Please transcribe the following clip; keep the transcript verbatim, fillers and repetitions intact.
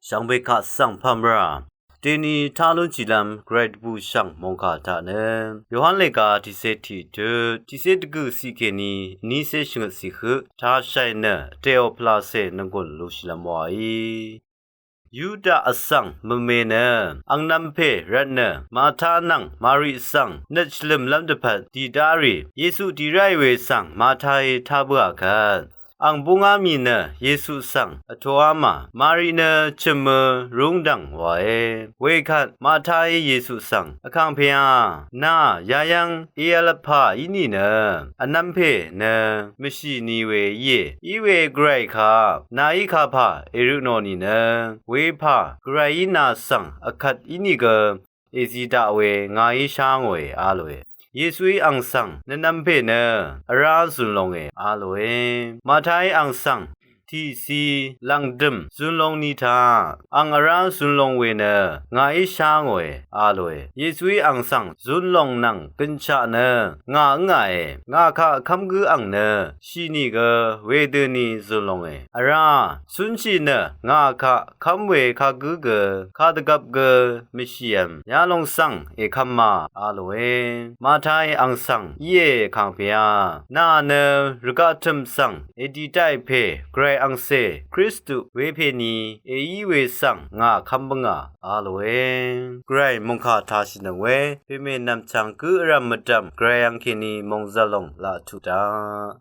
Shvngbe kaq svng pàmvrà deni tá lúnshìlv́m gvray dvbùshv̀ng mòngkà taq nø Yohan lèga tiqcé tiqtut tiqcé dvgø̀ ciq kèní vnícé shvngøt ciq høq tashàì nø vtèò pvlacè nvnggùn lushìlv́m wàí. Yuda vsvng mvme nø angnv̄m pè rvtnø Mata nvng Mari svng nøt shvlø̀mlv́m dvpvt dìdá rì Yesu dì ráì we svng Mataí tá bǿà kvt. Ang búngá mì nø Yesu svng vtoá mà, Mari nø chø̀mø rúngdv̀ng wàe. Wekvt Mataí Yesu svng, Vkàngpè a, nà yayv́ng èv̄l vpà í nìnø vnv̄m pè nø mvshì ni we íe. Iwe gvray kaq nàí kapà èrø tnò nìnø wepà gvrayí nà svng vkvt ínìgø èzi daq we ngàí shá ngòe a lòe. Yesuí ang svng, Nvnv̄m pè nø vrá zun longe a lòe. Mataí ang svng, Tiqci lv̀ngdø̀m zun long ni taq ang vrá zun long we nø ngàí shá ngòe a lòe. Yesuí ang svng, Zun long nvng gønshaq nø ngà ǿngàe. Ngà kaq kv́m gǿ ang nø shì nìgø wedøni zun longe. Vrá cúnshì nø ngà kaq kv́m we kagǿ gø kadvgvp gø mvshìvm yalòng svng èkv̄m ma a lòe. Mataí ang svng, Íe, Vkàngpè a, nà nø rvgaq tø̀m svng èdì daqì pè gvray angcè Kristu wepè ni èí we svng ngà kv́m bǿngà a lòe. Gvray mòngkà tashìnøng we pèmè nv̀mchv̀ng gǿ vrv̀m mvdv̀m gvray angkèní mòngzv̀l lòng laq tuq daq.